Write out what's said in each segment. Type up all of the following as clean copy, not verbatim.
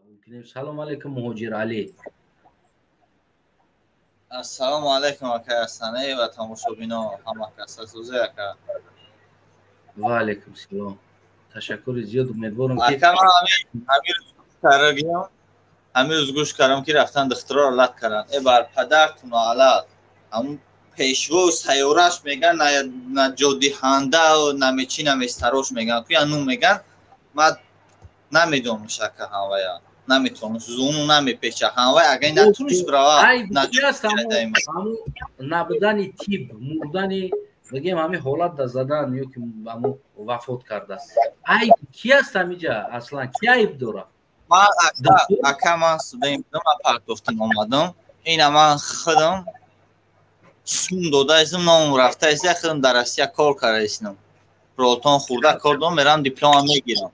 Қабул кунем. Салом алейкум, Муҳоҷир Алӣ. Ассалому алайкум, ака Асанай, ва тамошобино, ҳама кас сӯзе, ака. Ва алейкум салом, ташаккури зиёд. Умедворам ки Ака, ман ҳамин карагиам, ҳамин рӯз гӯш кардам, ки рафтан духтуроро лат карданд. Э, бар падартуну алат, ҳамун пешвою сайёраш меган, на ҷодиҳанда, намечи, наместарош меган, ку я нум меган. Ман намедонам, шака, ҳамвая наметавонист, зуну намепеча ҳамвай, агар натунист бирава. Набудани тиб, мурдани, бигем, ҳамин ҳолат да задан ё ки ҳамун вафот кардааст, айб ки аст ҳамиҷа? Аслан ки айб дорад? Ман, ака, ман студент будам, ман партофтам, омадам. Ина ман худам сум додаистам, номам рафтаист, худам дар Россия кор кардаистам, ролтон хурда кор дорам, мерам, диплома мегирам.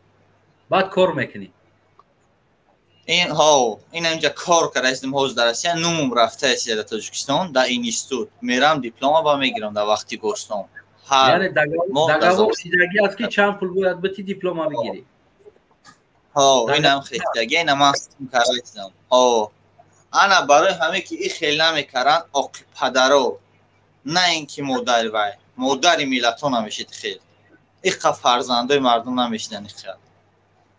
Баъд кор мекунӣ? Ин ҳо, ина инҷа кор кардаистам ҳозир дар Россия, нумум рафтаист дар Тоҷикистон, дар институт мерам, диплома ба мегирам дар вақти гостон. Яъне договор шидагӣ аст, ки чанд пул бояд бити, диплома бигирӣ? Ҳо, инам хестагӣ, ина ман кардаистам. Ҳо, ана барои ҳаме ки и хел намекаранд, оқи падаро, на ин ки модари вай, модари миллатҳо намешид хел, иқа фарзандои мардум намешиданд хел.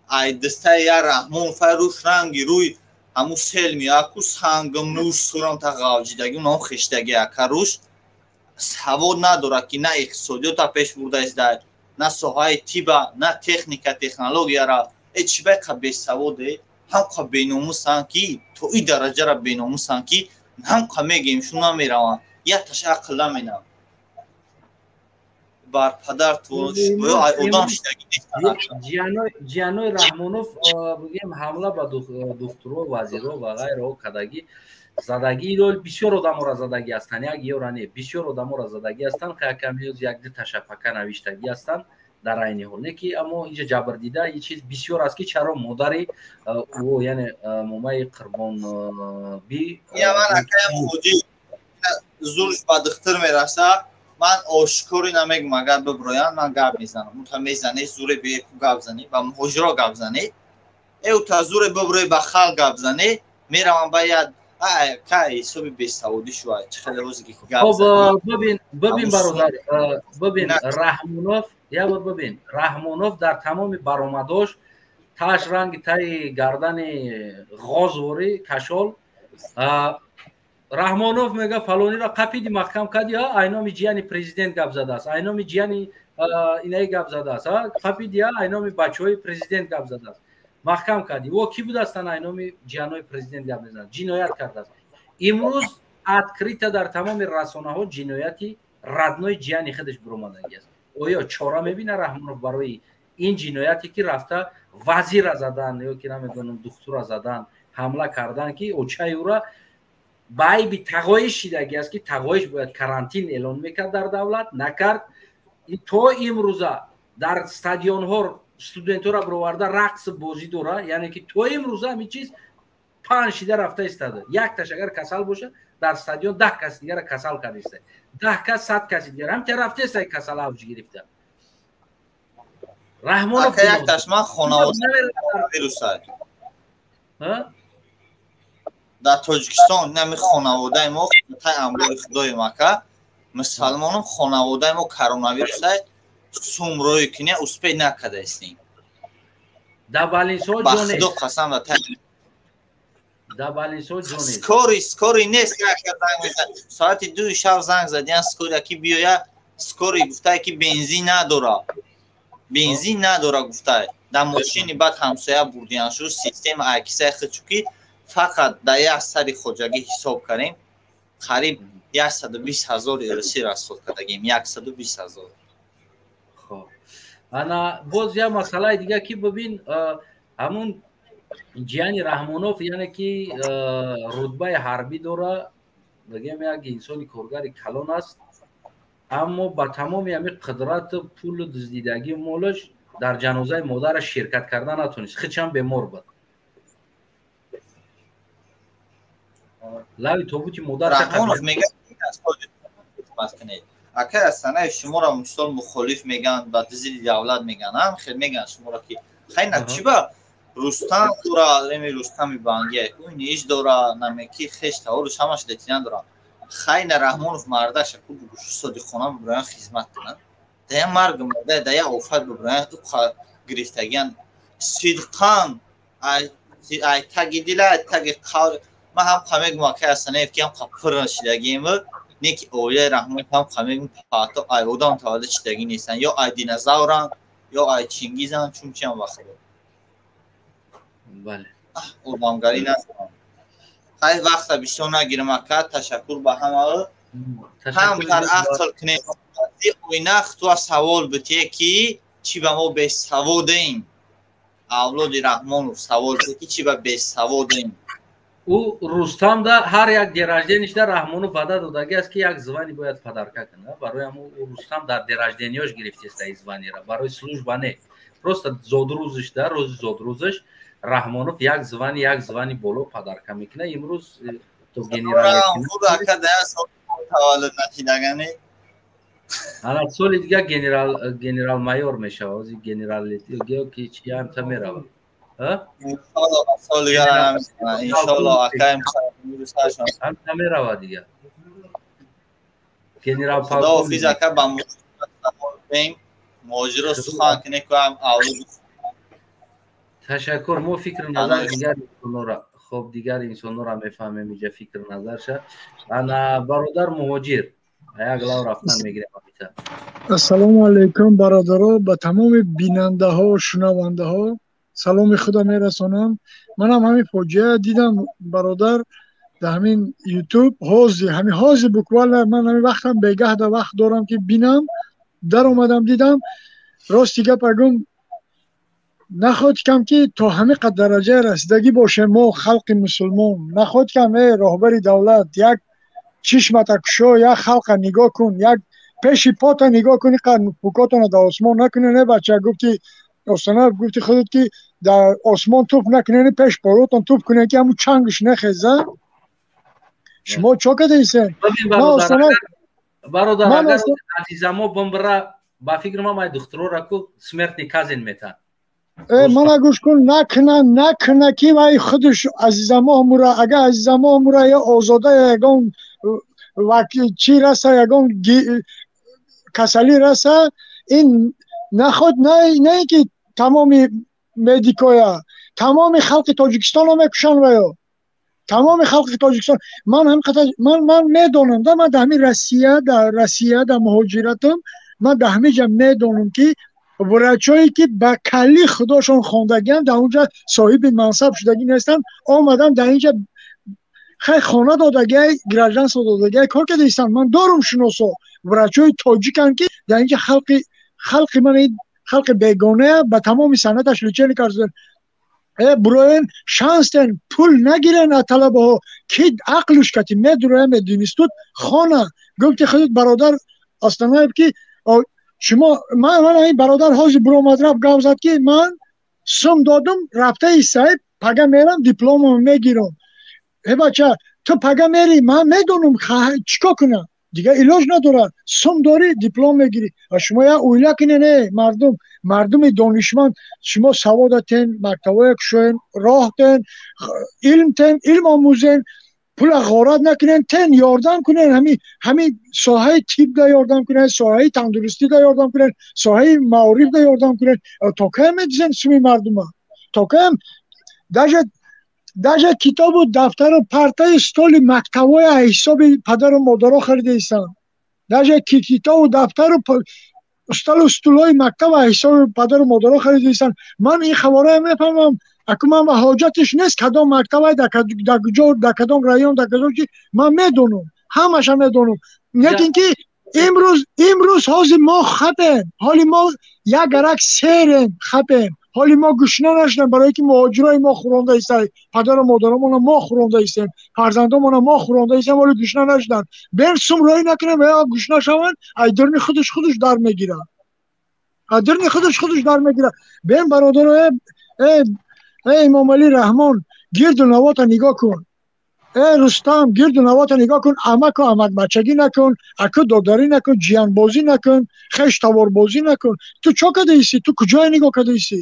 Ай дастаи я Раҳмон фай рӯш ранги рӯй ҳамун сел меяку сангам нуш сурам та ғавҷидаги, ном хештаги, ака, рӯш савод надорад, ки на иқтисодиёта пеш бурдаистдай, на соҳаи тиба, на техника, технологияра. Э, чӣ байқа бесаводе, ҳамқа беномусанд, ки то и дараҷара беномусанд, ки ҳамқа мегем, шу намераванд, якташ ақл наменам бар падар одам шидаги. Ҷианои Раҳмонов, бигем, ҳамла ба духтуро, вазиро ва ғайраҳо кардагӣ, задагӣ, бисёр одаморо задагӣ ҳастанд, як ёра не, бисёр одаморо задагӣ ҳастанд. Якамиёз як ду ташапака навиштагӣ ҳастанд дар айни ҳол, не ки, аммо инҷа ҷабрдида ин чиз бисёр аст, ки чаро модари ӯ, яъне момаи Қурбонби. Зурш ба духтур мераса. Ман ошкори намегум, агар биброянд, ман гап мезанам. Ута мезане, зуре беку гап занӣ, ба муҳоҷиро гап занӣ, э, ута зуре биброи, ба халқ гап занӣ, меравам ба як кай ҳисоби бесаводӣ шуа, чӣ хеле рӯзе ки гап. Бибин, бибин, бародар, бибин, Раҳмонов, як бор бибин, Раҳмонов дар тамоми баромадош таш ранги таи гардани ғозворӣ кашол. Раҳмонов мега: «Фалониро қапиди, маҳкам кардӣ, айноми ҷияни президент гап задааст, айноми ҷияни инаи гап задааст, қапиди, айноми бачаҳои президент гап задааст, маҳкам кардӣ». О, кӣ будастан, айноми ҷиянои президент гап мезанад, ҷиноят кардааст. Имрӯз открыто дар тамоми расонаҳо ҷинояти родной ҷияни худаш биромадагӣ аст. Оё чора мебина Раҳмонов барои ин ҷинояте, ки рафта вазира задан ё ки намедонам, духтура задан, ҳамла кардан, ки очаи ӯра ба айби тағоиш шидагӣ аст, ки тағоиш бояд карантин эълон мекард дар давлат, накард. То имрӯза дар стадионҳо студентҳоро бироварда рақс бозӣ дора, яъне ки то имрӯза ҳамин чиз паҳн шида рафта истода. Якташ агар касал бошад, дар стадион 10 каси дигара касал карда иста, 10 кас, 100 каси дигар ҳамта рафта иста, касал авҷ гирифта. Раҳмонов Якташ ман хонавода дар Тоҷикистон, нами хонаводаи мо тай амбори худои мака мусалмонам, хонаводаи мо коронавирусай сум рӯи киня успеть накардаистем. Да балинсо. Ба худо қасам, да тай Да балинсо ҷо нест. Скорый, скорый нест. Соати 2-и шаб занг задиян скорый, ки биёя. Скорый гуфтае, ки бензин надора, бензин надора, гуфтае. Дар мошини баъд ҳамсоя бурдиян шу система айкисаи худчу, ки фақат дар як сари хоҷагӣ ҳисоб кардем, қариб 120 000 русӣ расход кардагем, 120 000. Хоб, ана боз як масъалаи дига, ки бибин, ҳамун ҷияни Раҳмонов, яъне ки рутбаи ҳарбӣ дора, бигем, як инсони коргари калон аст, аммо ба тамоми ҳамин қудрату пулу дуздидагию молаш дар ҷанозаи модараш ширкат карда натонист. Хичам бемор буд, лави тобути модараш. Раҳмонов мегӯяд, ака, аз санаи шуморо мисол мухолиф мегӯянд, ба дизили давлат мегӯянд, ҳам хел мегӯянд шуморо, ки хайна чӣ ба Рустам дора, эми Рустами Бангия, ин иш дора, намеки хеш таворуш ҳамаш лейтенант дора. Хайна Раҳмонов мардаша ку бугуши содиқона биброян хизмат кунад. Дая марг мурда, дая офат биброян гирифтагиан сидқан ай таги дила, ай таги қавр. Ман ҳам қамегум акай Асанаев ки ҳам пир шидагием, не ки оилаи Раҳмонов ҳам қамегум паато ай одам таваллуд шидагӣ нестанд, ё ай динозавранд, ё ай Чингизанд, чунчиам вақт. Бале. Одамгарӣ надорам. Хай, вақта бисёр нагирам, ака, ташаккур ба ҳама. Ҳамтар ақл кунем. Ойнах ту савол битие ки чӣ ба мо бесаводем? Авлоди Раҳмонов савол битие ки чӣ ба бесаводем? Ӯ Рустам да ҳар як день рождения шда Раҳмонов ваъда додагӣ аст, ки як звание бояд подарка кунад. Барои ҳамо Рустам дар день рождения ёш гирифтеста и звание ра, барои служба не, просто зодрӯзиш да, рӯзи зодрӯзаш Раҳмонов як звание, як звание боло подарка мекунад. Имрӯз то генерал таваллуд нашидагани. Ана соли дигар генерал, генерал майор мешавад. Ози генерал ки чиамта меравад. Иншолло, акаем. Ҳамта меравад дигар генерал. Худоҳофиз, ака, ба муҳоҷиро сухан кунем ку ҳам авлод. Ташаккур. Мо фикру назар дигар инсонора, хоб, дигар инсонора мефаҳмем иҷа фикру назарша. Ана бародар Муҳоҷир, як лав рафтан мегирем. Ассалому алайкум, бародаро, ба тамоми бинандаҳо, шунавандаҳо саломи худо мерасонам. Манам ҳамин фоҷиа дидам, бародар, дар ҳамин Ютуб. Ҳозир, ҳамин ҳозир, буквально ман ҳамин вақтам бегаҳда вақт дорам ки бинам, даромадам, дидам. Рости гап агум, нахоҳад кам ки то ҳамин қад дараҷа расидагӣ бошем мо, халқи мусулмон. Нахоҳад кам, э роҳбари давлат, як чишмата кушо, як халқа нигоҳ кун, як пеши пота нигоҳ кун, иқадр пукотона дар осмон накунӣ. Не, бача, гуфти остона, гуфти худат ки дар осмон туф накунед, пеш поротон туф кунед, ки ҳамун чангш нехеза. Шумо чо кадаисен? Бародар, агар азизамо бомбра, ба фикр ман май духтурора ку смертный казнь метан. Э, мана гӯш кун, накна, накна ки вай худаш азизамо мура. Агар азизамо мура ё озода ягон чи раса, ягон касалӣ раса, ин наход на ин ки тамоми медикоя, тамоми халқи Тоҷикистонро мекушанд ваё, тамоми халқи Тоҷикистон. Ман ҳамқадар ман медонам да, ман дар ҳамин Россия, дар Россия, дар муҳоҷиратам, ман дар ҳамин ҷа медонам, ки врачое ки ба калли худошон хондагианд, дар онҷа соҳиби мансаб шудагӣ нестанд. Омадан дар инҷа, хай, хона додагиай, гражданство додагиай, кор карда истанд. Ман дорум шиносо, врачои тоҷиканд, ки дар инҷа халқи ман, халқи бегоная ба тамоми санъаташ лечение кардан. Э, буроен, шанстен, пул нагирен аз талабаҳо, ки ақлуш кати медуроя мединистуд хона. Гуфти худут, бародар Астанаев, ки шумо ман ин бародар ҳозир буромад, рафт, гап зад, ки ман сум додум, рафтаи саиб, пага мерам, дипломамо мегирам. Э бача, ту пага мери, ман медонам чӣ кор кунам, дигар илоҷ надорад. Сум дорӣ, диплом мегирӣ. Ва шумо як оила кинен, э мардум, мардуми донишманд, шумо саводатен, мактабҳое кушоен, роҳ тен, илм тен, илм омӯзен, пула ғорат накунен, тен ёрдам кунен, ҳамин соҳаи тибда ёрдам кунен, соҳаи тандурустида ёрдам кунен, соҳаи маорифда ёрдам кунен. То кай медизен суми мардума? То каем? Даже китобу дафтару партаи столи мактабҳои ҳисоби падару модаро харидаистанд. Даже китобу дафтару столу стулҳои мактаба ҳисоби падару модаро харидаистанд. Ман ин хабарое мефаҳмам. Аку ман ба ҳоҷатиш нест, кадом мактабай, дар куҷо, дар кадом район, дар кадом чи, ман медонам, ҳамаша медонам. Лекин ки имрӯз ҳозир мо хапем, ҳоли мо як гарак серем, хапем. Ҳоли мо гушна нашудем, барое ки муҳоҷирои мо хӯронда истем, падару модаромона мо хӯронда истем, фарзандомона мо хӯронда истем. Ҳоли гушна нашуданд. Бер сум роҳӣ накунем, гушна шаванд, айдирни худаш худаш дар мегирад, айдирни худаш худаш дар мегирад. Бен, бародаро, э Имомалӣ Раҳмон, гирду навота нигоҳ кун. Э Рустам, гирду навота нигоҳ кун. Амаку амакбачагӣ накун, аку додарӣ накун, ҷиянбозӣ накун, хеш таворбозӣ накун. Ту чо кадаисӣ? Ту куҷое нигоҳ кадаисӣ?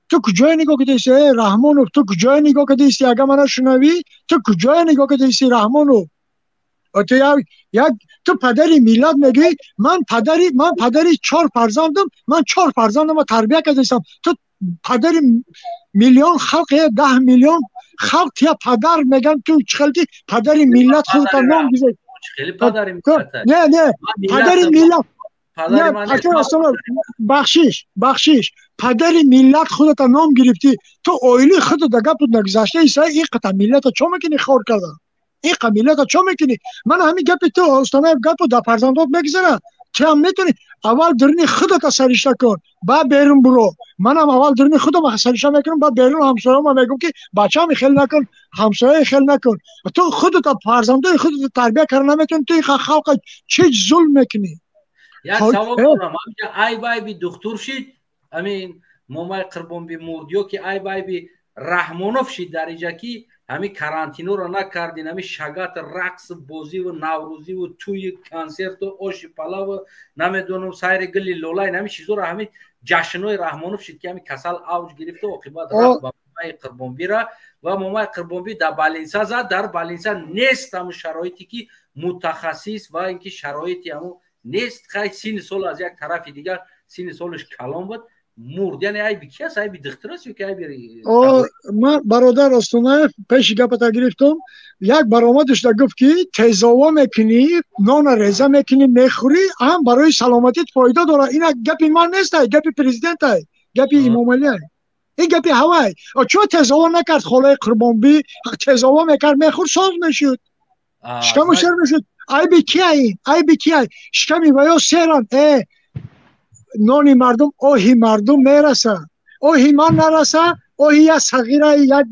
Ту куҷое нигоҳ кардааисти, э Раҳмонов? Ту куҷое нигоҳ кардааисти? Агар мана шунавӣ, ту куҷое нигоҳ кардааисти, Раҳмонов? Ту як ту падари миллат мегӯӣ. Ман падари чор фарзандам, ман чор фарзандама тарбия кардаистам. Ту падари миллион халқ, 10 миллион халқ тия падар меган. Ту чӣ хел ки падари миллат худта ном гузошт? Не, не, падари миллат не, бахшиш, падари миллат худата ном гирифтӣ. Ту оилаи худата гапут нагузашта иса ин қата миллата чо мекунӣ хор карда? Ин қа миллата чо мекунӣ? Ман ҳамин гапи ту, Остонаев, гапу дар фарзандот мегузара. Туам метавонӣ аввал дурни худата саришта кун, баъд берун буро. Манам аввал дурни худам саришта мекунам, баъд берун ҳамсояма мегӯм, ки бачаам, хел накун, ҳамсояи хел накун. Ту худата, фарзандои худата тарбия карда наметавонӣ. Ту ин халқа чӣ зулм мекунӣ? Як савол дорам. Айб айби духтур шид, ҳамин Момаи Қурбонби мурд, ё ки айб айби Раҳмонов шид дар инҷа, ки ҳамин карантинро накардин, ҳамин шагат, рақс, бозиву наврӯзиву тӯи консерту оши палаву, намедонам, сайри гили лолай, ҳамин чизоро, ҳамин ҷашнҳои Раҳмонов шид, ки ҳамин касал авҷ гирифту оқибат рафт ба Момаи Қурбонбира ва Момаи Қурбонби дар больница зад? Дар больница нест ҳамун шароите, ки мутахассис ва инки шароити ҳамун нест. Хай, синни сол аз як тарафи дигар, синни солаш калон буд, мурд. Яъне айби ки аст? Айби духтур аст ё ки айби Ман, бародар Остонаев, пеши гапата гирифтум. Як баромадашда гуфт, ки тезова мекунӣ, нона реза мекунӣ, мехӯрӣ, ҳам барои саломатит фоида дорад. Ина гапи ман нестай, гапи президентай, гапи Имомалиай, ин гапи ҳавай. Чо тезова накард холаи Қурбонбӣ? Тезова мекард, мехӯрд, соз мешуд, шикаму сер мешуд. Айби кия ин? Айби кия? Шиками ваё серан. Нони мардум, оҳи мардум мераса. Оҳи ман нараса, оҳи як сағираи, як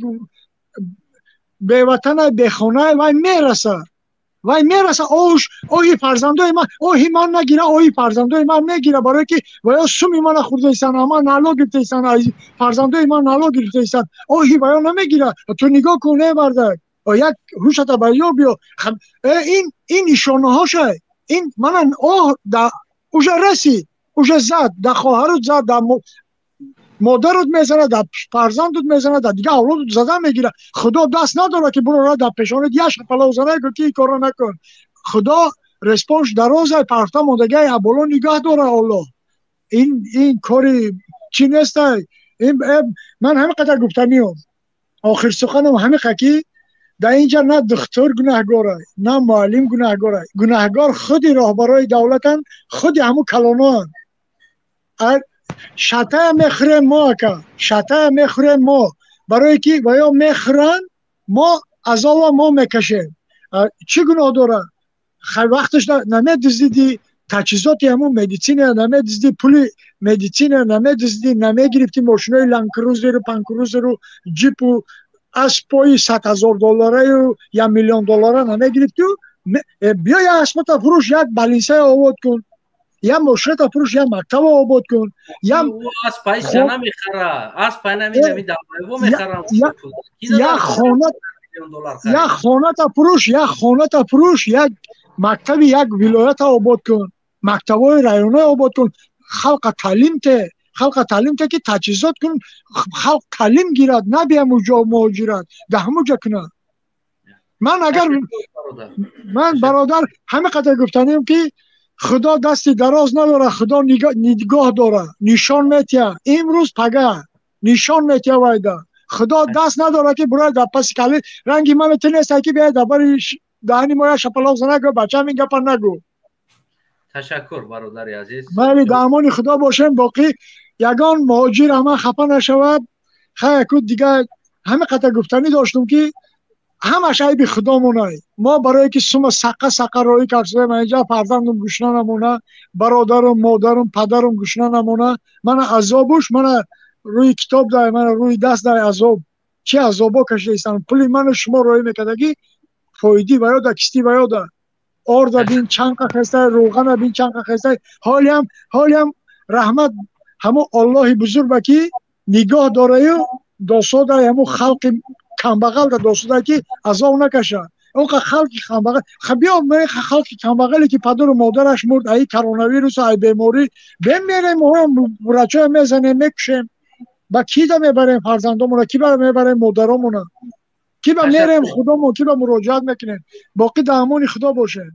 беватанай, бехонай вай мераса, вай мераса. Ош оҳи фарзандои ман, оҳи ман нагира, оҳи фарзандои ман мегира, барое ки ваё суми мана хӯрдаистанд, ама налог гирифтаистанд, фарзандои ман налог гирифтаистанд. Оҳи ваё намегира. Ту нигоҳ кун, э мардак, як ҳушата ба ё биё. Ин нишонаҳошай. Ин мана оҳ да уже расид, уже зад, да хоҳарут зад, да модарут мезанад, да фарзандут мезанад, да дигар авлодут зада мегира. Худо даст надорад, ки бурора дар пешонат як шапалов зана, гӯ ки ин корро накун. Худо респонш дарозай, парта мондагиай, боло нигоҳ дора Оллоҳ. Ин кори чӣ нестай. Ман ҳамин қадар гуфтаниём. Охир суханам ҳамин, ки дар инҷа на духтур гунаҳгорай, на муаллим гунаҳгорай. Гунаҳгор худи роҳбарои давлатанд, худи ҳамун калоноанд. Шатая мехӯрем мо, ака, шатая мехӯрем мо, барое ки ваё мехӯранд, мо азоба мо мекашем. Чӣ гуноҳ дорад? Вақташ намедуздиди, таҷҳизоти ҳамун медицина намедуздӣ, пули медицина намедуздӣ, намегирифтӣ, мошинои Ландкрузеру, панкрузеру, ҷипу аспои 100 000 доллараю 1 миллион доллара намегирифтю. Биё, як аспата фурӯш, як больницая обод кун, як мошината фурӯш, як мактаба обод кун. Як хона, як хоната фурӯш, як хоната фурӯш, як мактаби як вилоята обод кун, мактабҳои районҳо обод кун, халқа таълим те, халқа таълим те, ки таҷҳизот кун, халқ таълим гирад, набиям уҷо муҳоҷират, дар ҳамуҷа кунад. Ман агар ман, бародар, ҳамин қадар гуфтанем, ки Худо дасти дароз надорад, Худо нигоҳ дорад, нишон метиҳад. Имрӯз, пага нишон метиҳад вайда. Худо даст надорад, ки бурояд дар паси кали ранги ман ту нестай, ки биёяд дар бари даҳани мо як шапалоқ зана, гӯ: «Бачам, ин гапа нагӯ». Ташаккур, бародари азиз. Майли, дар амони Худо бошем. Боқӣ ягон муҳоҷир ҳама хафа нашавад. Хаяку дигар ҳамин қадар гуфтанӣ доштум, ки ҳамаш айби худомонай мо, барое ки сума сақа сақа роҳӣ кардем инҷа. Фарзандум гушна намона, бародарум, модарум, падарум гушна намона. Мана азобуш, мана рӯи китоб дай, мана рӯи даст дай азоб. Чӣ азобо кашидаистам. Пули ману шумо роҳӣ мекардагӣ, фоидӣ ваёда, кистӣ ваёда. Орда бин чанқа хестай, рӯғана бин чанқа хестай. Ҳолиам, ҳолиам раҳмат ҳамун Оллоҳи бузурга, ки нигоҳ дораю досодай ҳамун халқи камбағал да досодай, ки азоб накашад. Онқа халқи камбағал, биё, халқи камбағале, ки падару модараш мурд аи коронавирус, ай беморӣ, бемерем, врачоя мезанем, мекушем. Ба кида мебарем фарзандомона, ки ба мебарем модаромона, ки ба мерем худомон, ки ба муроҷиат мекунем? Боқӣ дар амони Худо бошем.